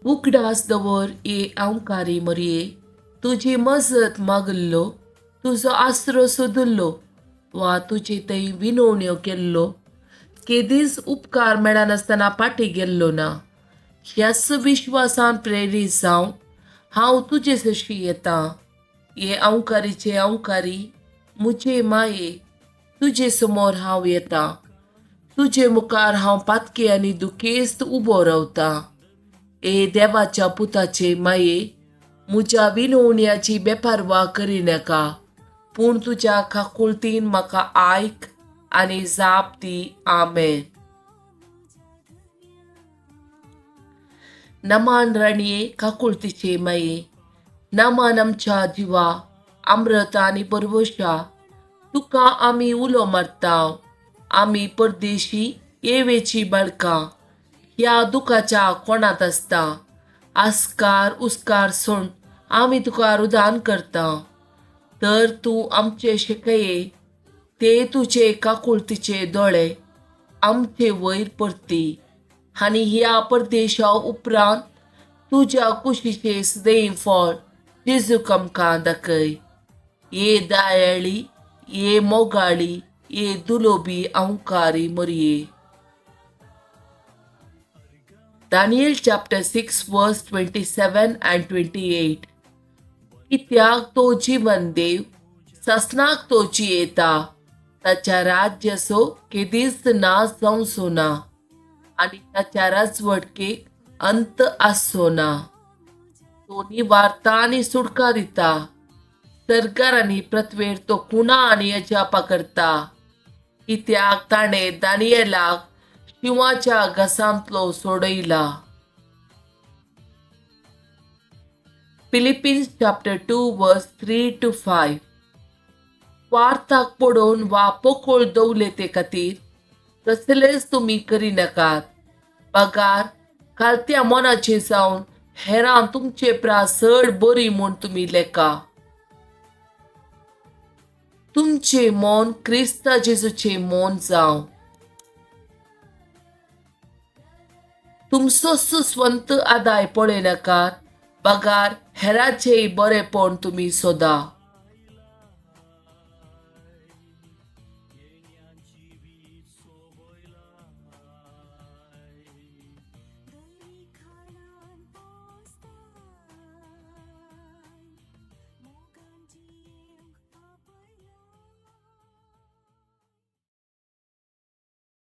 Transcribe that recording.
उगडास दवर ये अंकारी मरये, तुजी मजत मागल्लो, तुजो आसरो सोदल्लो वा तुजे थंय विनवण्यो केल्लो केदीच उपकार मेळनासतना फाटीं गेल्लो ना. ह्याच विश्वासान प्रेरीत जावन हांव तुजे सरशी येता. हे अंकारीचे अंकारी म्हजे माये, तुजे समोर हांव येता. तुजे मुखार हांव पातके आनी दुखेस्त उबो रावता. ए देवाच्या पुताचे माये, म्हज्या विनवण्याची बेपारवा करिनाका, पूण तुज्या काकुळतीन म्हाका आयक आनी जाप दी. आमेन. नमान राणये, काकुळतीचे माये, नमान आमच्या जिवा, अमृत आनी परवशा, तुका आमी उलो मारता. आमी परदेशी येवेची बाळकां ह्या दुखाच्या कोणांत आसता. आस्कार उस्कार सोड आमी तुका रुदान करता. तर तूं आमचे शिकये ते तुजे काकुळतीचे दोळे आमचे वयर परती आनी ह्या परदेशा उपरांत तुज्या कुशीचे सदैव फळ जेजूक आमकां दाखय. ये दयाळी, ये मोगाळी, ये दुलोबी अंकारी मरये. Daniel chapter 6 verse 27 and 28. कित्याक तो जिवन देव, सासणाक तो जियेता, ताच्या राज्याचो केदीच नाश जावचो ना आनी ताच्या राजवटकेक अंत आसचो ना. तो निवारता आनी सुटका दिता. सरकार आनी पृथ्वेर तो खुणा आनी अजापा करता. कित्याक ताणें दानियलाक शिंवाच्या घासांतलो सोडयला. Philippians chapter 2 verse 3 to 5. वार्ताक पडोवन वा पोकळ दवले ते खातीर तसलेच तुमी करिनाकात, बगार खालत्या मनाचे जावन हेरां तुमचे प्रास चड बरी म्हूण तुमी लेखा. तुमचें मन क्रिस्ता जेजूचें मन जावं. तुमचोच स्वंत आदाय पळयनाकात, बगार हेराचेय बरेपण तुमी सोदा.